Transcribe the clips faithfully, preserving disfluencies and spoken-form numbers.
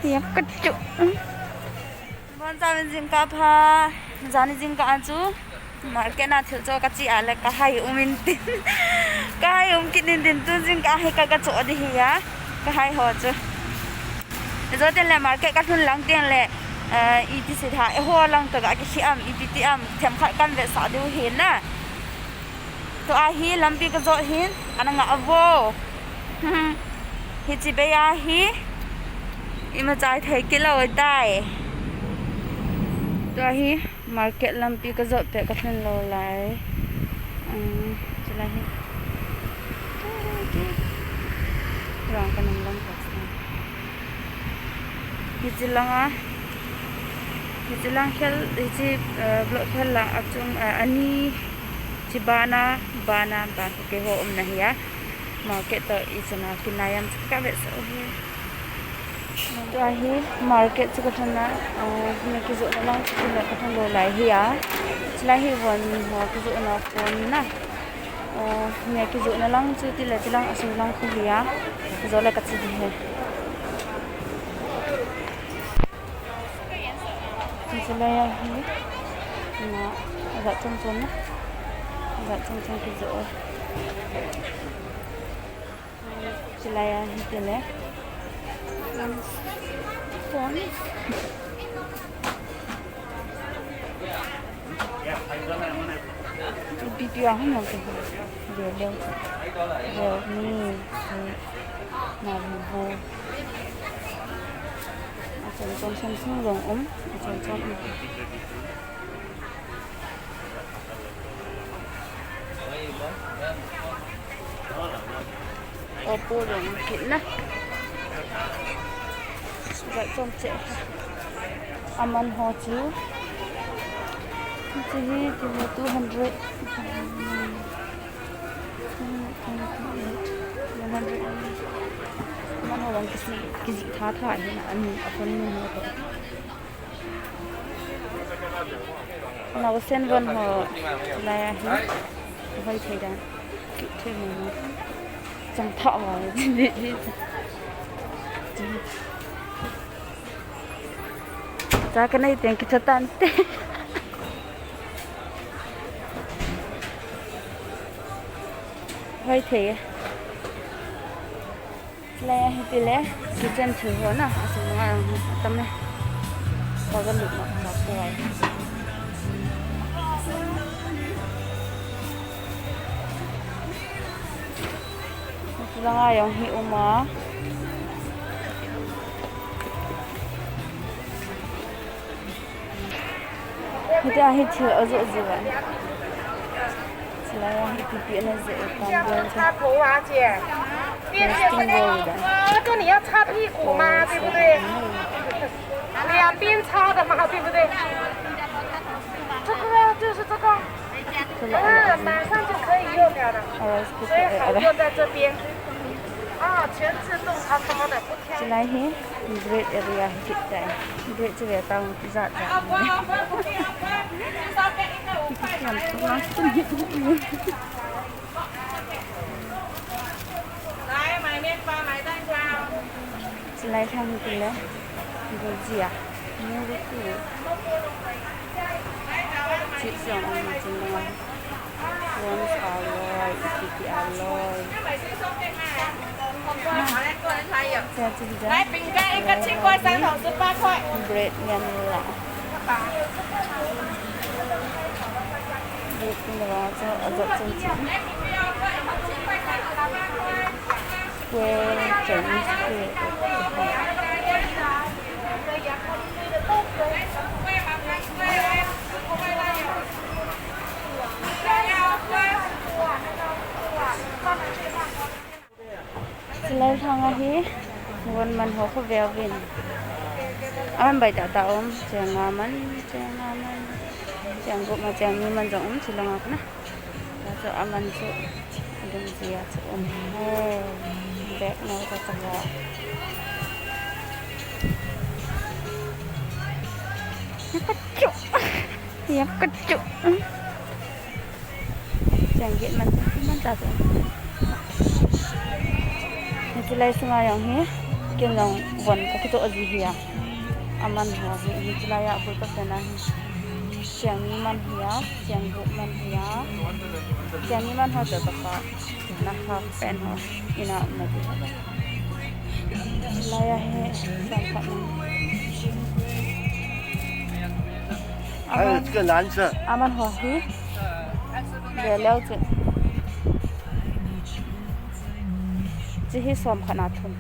Yap ka chu. Bon sa min jingkah pha, jani jingkah a chu market na thil cho ka chi a le ka hai um in tin. Ka hai um kit in tin tu jingkah hi ka ka cho di hi a. Ka hai ho chu. Zo tin le market ka lhun lang tin le, eh, iti si tha, eiho lang to ka ki khi am, iti ti am, themkhat kan ve sa diu hi na. Tua hi lampi ka jot hin, ana nga vo. Hichi bei a hi, ima chai thei kilo tai. Tua hi, market lampi ka jot te ka lhun lou lai. Um, chulai hi. Rang ka nang lang ka sa. Hichi lang a. Hichi lang khel, hichi, eh, block khel lang a chung, eh, ani. Chi bana, bana, ban keiho umna hi a. Market to i chana kinai am chu ka ve sa u hi. Tua hi market chu ka lhun a, uh, mi kijohna lang chu ka lhun lou lai hi a. Chulai hi von ho kijohna kon na. Uh, mi kijohna lang chu tile chilang asung lang khu hi a. Jole ka chi di hi. Chulai a hi, na, ajat chom chom na. Ajat chom chom kijoh. Chulai a hi tile. Phone. Ipi pi a hung lang te. Ve leu. Realme. Na Vivo. Achom chom Samsung jong um. Achom chom um. Oppo jong um kit na. Jat chom cheh. Aman ho chu. Chu hi, chu hi two hundred. One hundred. Aman ho jong kisi, kisi tha tha hi na, ani, a phone ni ho to. Naosen von ho, lai a hi. Hoi thei dan. Ki thei mo. Chang tha wa. Cha ka nei teng kitha tan te. Hoi thei e. Lai a hi tile, kitchen thil ho na, asung nga tam e. Ka ga lut na ka ko ai. Langa jong hi um a. Hiti a hi thil ajoh joh a. Chulai a hi pipi ana joh e, tam bel te. Nesting bowl dan. 这个你要擦屁股吗？对不对？两边擦的嘛，对不对？这个就是这个。 Chulai a hi. Rice cooker, eh, a, rice cooker, eh, a, a, rice cooker. Chulai hi bread area hi kit tai. Bread chu ve tang jat jat. Chulai thang hi tile. Bhujia. Nuri tu. Chips jong um chin dong. Prawns aloi, ipi ipi aloi. Cha chu hi ja. 来，饼干一个，七块，三桶十八块。Bread ngen la. Bread ngen la, chu ajot chom chom. Square, Chinese square. Chulai thang a hi, von man ho khu ve uvin. Aman bai tah tah um, cheng nga man, cheng nga man. Cheng gup ma cheng ni man jong um, chulanga khu na. Tua chu aman chu, dum jia chu um. Oh, bag no ka changa. Yap ka chu. Yap ka chu. Cheng get man, man ta chu. Hiche lai sunga jong hi. Ken jong von ka kitoh ji hi a. Aman ho hi, hi chilai a bul ka pen a hi. Siang ni man hi a, siang bu man hi a. Siang ni man ho to ka pa. Na ha pen ho. Ina na ji. Chilai a hi, sam khat man. Aman, aman ho hi. Ve leu chu. Chi hi som khat na thum.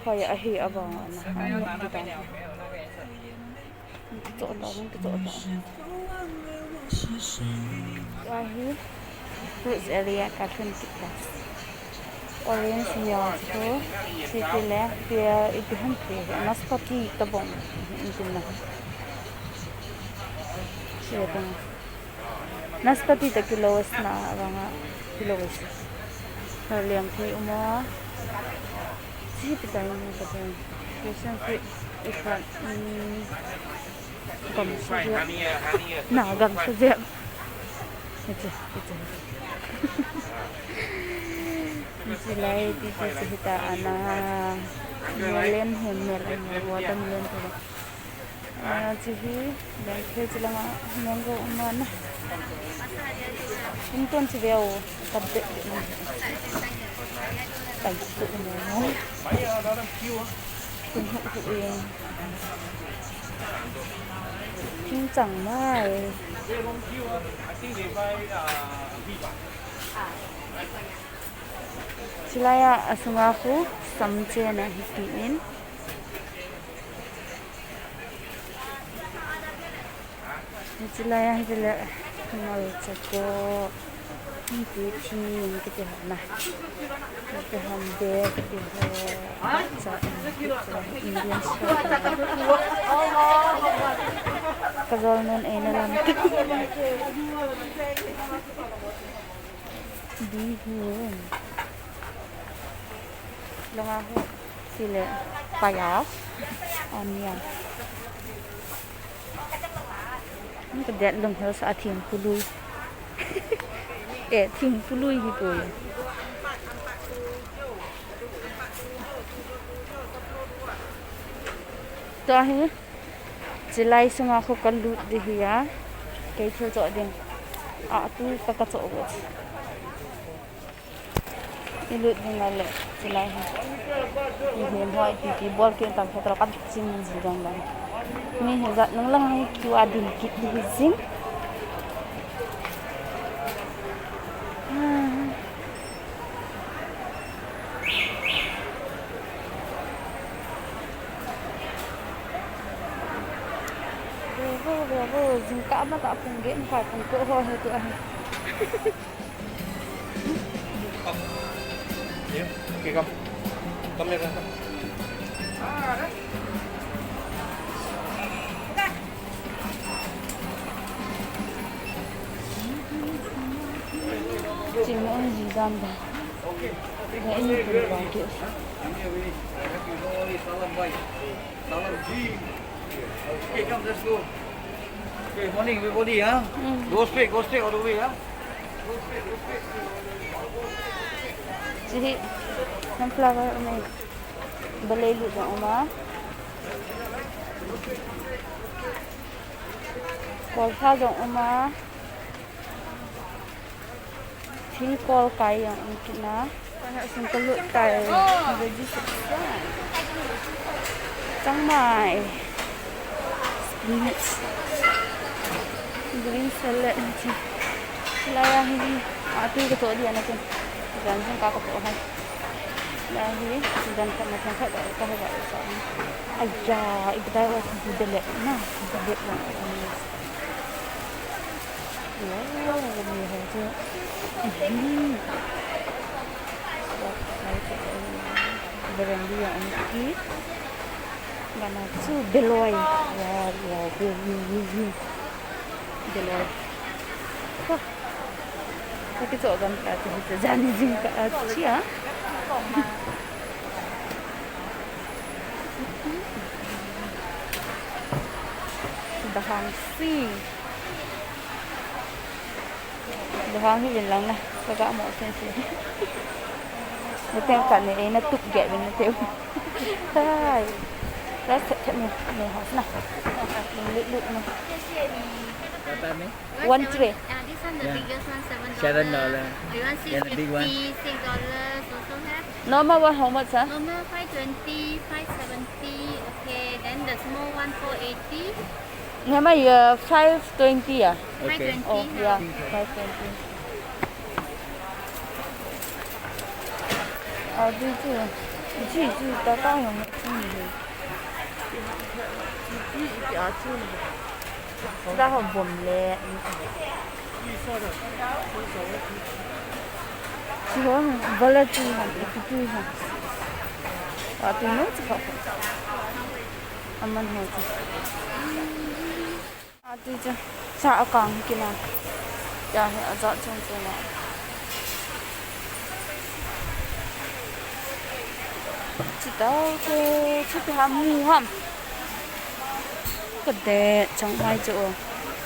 Hoi ahi avang ana. Ani ti ta. Kicho ta, kicho ta. Ahi. Fruits area ka thun kit ta. Orange nyo chu. Chi ti le, pia iti ham pi. Naspati tabong. Iti na. Chi ta. Naspati ta kilo is na, avanga kilo is. Liang thei um a. Chi pi ta ni ka pen. Passion fruit ikhat, um, gamsa jep. Na gamsa jep. Hiche, hiche. Hiche lai ti ti se hita ana. Melon hi melon, watermelon tu. Ah, chi hi, bang thei chi langa mango um ana. Kum ton chi veu, ka bet bet na. Kai tu um ana. Kum hu hu e. King chang mai. Chilai a, asunga khu sam chena hi ti in. Chilai a hi le malcha ko, ti thing kiti ham na. Kiti ham be kiti ho. Cha, Indian style. Ka jol nun ei na lam. Bihun. Langa ho. Chile. Payas. Onion. Ka det lung ho sa thing pului. Eh, thing pului hi pui. Tua hi. Chilai sunga khu ka lut di hi a. Kei thil choh ding. A tu ka ka choh got. I lut ding a le chilai hi. I hem hoi ti ti bol ke tam khe tra ka ching ji dang dang. Mi hi jat nung lang hi kiu a din kit di hi jing. Ve vo, ve vo, jingkah matah pung get, pung ko ho he tu ahi. Come. Here. Okay, come. Come here, come. Chim on ji dan ba. Ga ini pun ba ke. Salam bhai. Salam ji. Okay, come, let's go. Okay, morning, everybody, huh? Mm. Go straight, go straight all the way, huh? Go straight, go straight. Chihi, sunflower umai. Balei lu jong uma. Kolsa jong uma. Thingkol kai jong um kit na. Kana sung ka lut tai. Veggie section. Chang mai. Spinach. Green salad. Lai a hi. A tu ka to dia na tu. Jan jong ka ka to hai. Lai hi. Jan ka na thang khat ka ha ba sa. Aiya, i bedai wa tu de le na. De le na. Wow, mi ho chu. Mhm. Verandy a um kit. Bana chu beloi. Wow, wow, wow, wow, wow. Beloi. Ha. Ka kichoh gam ta chu hi chu jani jingkah a chia. Dahang si. Dahang hi vin lang na. Ka ga mo sen sen. Niteng khat ni, eh, natup gei uvin niteng. Hai. Rest set set ni, ni house na. Lut lut ni. One tray. Uh, this one, the biggest one, seven dollar. Seven dollar. Oh, you want six fifty, six dollars also have. Normal one, how much, ah? Normal five twenty, five seventy. Okay, then the small one, four eighty. Never mind, uh, five twenty, ah? Okay. Five twenty. Oh, yeah, five twenty. Ah, this one. This one, that one, hmm. This one, ah, this one. Sila ho bom le. Siho, bala tu ha, ipi tu ha. A tu no tu ha. Aman ho tu. A tu cha, cha akang kina. Ya he, aja chung chung na. Chitau ke, chuti ham, mu ham. Ka de chang mai chu o.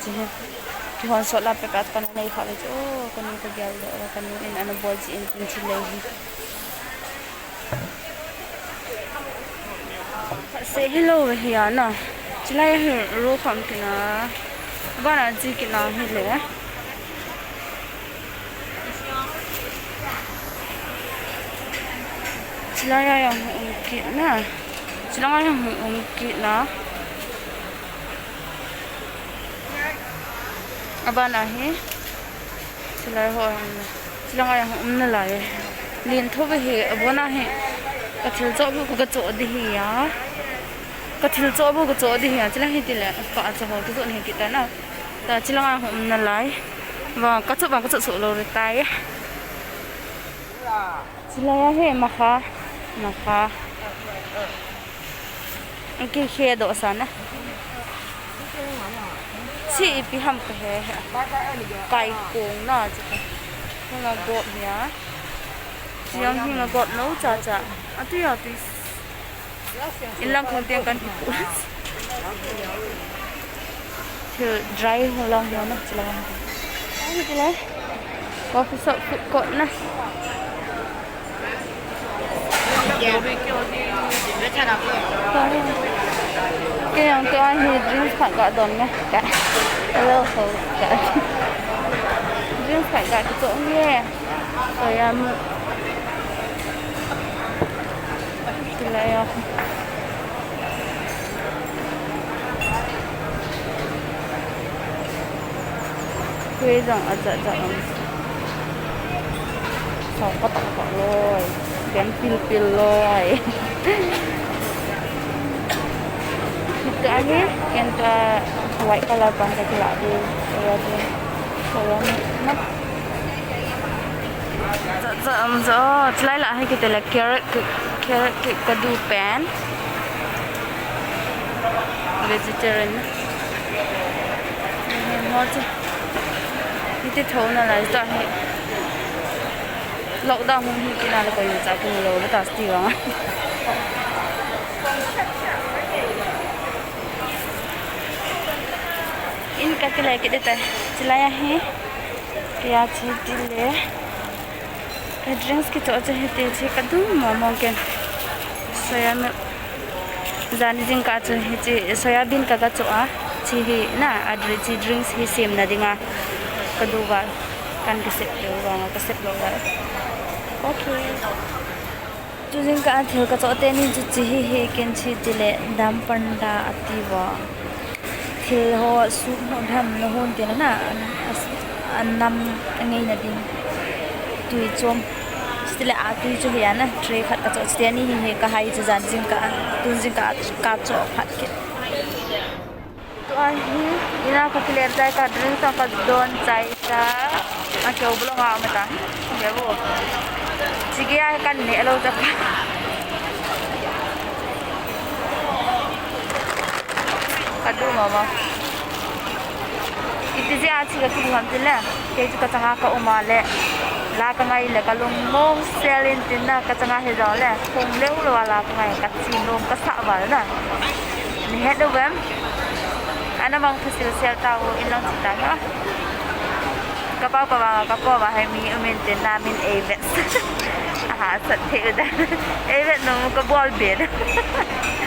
Chi he. Kihon sot la pe pat kana nei kha le chu o. Kani ka gel do, kani in ana bol ji in tin chi le hi. Se hello hi ya na. Chilai hi ro kham kina. Bana ji kina hi le. Chilai a jong um kit na. Chilai a jong um kit na. Aban a hi. Chilai ho um na. Chilai a jong um na lai. Lin tho ve hi. Abon a hi. Ka thil cho bu ka cho di hi ya. Ka thil cho bu ka cho di hi ya. Chilai hi ti le. Ka cho ho tu ni kit na. Ta chilai a um na lai. Wa, ka cho, wa, ka cho so lo re tai. Chilai a hi, makha, makha. Ki khe do sa na. Chi ipi ham ka he. Kai kong na chi ka. Hung a gop hi a. Chi ang hung a gop no cha cha. A tu ya tu. Inlang kong tiang kan kipu. Thil dry ho lang ho na, chila. Ai, chila. Coffee shop food court na. Kei jong tua hi drinks khat ka don nge. Ka. Hello, ho. Ka. Drinks khat ka kicho nge. Soya milk. Chilai a. Tui jong ajat jat um. Sao ka tak tak loi. Ken pil pil loi. Kita ni, ken ka white color pang ka kila di. Soya di. Soya ni. Na. Cha, cha, um, cha, chilai la hi kiti le carrot cake, carrot cake ka du pen. Vegetarian. Mo chu. Hiti tho na lai ta hi. Lockdown hung hi kina le koi cha ki lo le ta sti wa. In ka kile kit ta. Chilai a hi. Kei a chi ti le. Ka drinks kicho chu hiti chi ka dum mo mo ken. Soya milk. Jan jingkah chu hichi soya bean ka ka cho a. Chi hi na a dri-, chi drinks hi sem na dinga. Ka du va. Kan ka sep lou va, ka sep lou va. Okay. Chu jingkah a thil ka cho teni chu chi hi hi ken chi ti le dam panda ati va. Thil ho soup ho tham na hon ti na na, a, a nam a ngai na ding. Tui chom. Chutile a tui chu hi a na, tray khat ka cho. Chuteni hi hi ka hai chu jan jingkah a, tun jingkah a ka cho phat kit. Tua hi, ina ka kile chai ka drink sa ka don chai. Cha, a keu bulong a um ta. Keu bu. Chige a kan ne lo cha pa. Ka du mama. Iti jeh a chi ka kibu ham ti le. Kei chu ka changa ka um a le. La ka ngai le ka lungmong sel in tin na ka changa he jong le. Hung leu lou a la ka ngai ka chi nom ka sa val na. Ni het u vem. Ana mang thu sil sel ta u in lang chi ta na. Ka pau ka vang, ka pau va hai mi umin te na min ei vet. A Hahsat thei u dan. Ei vet nom kabol be dan.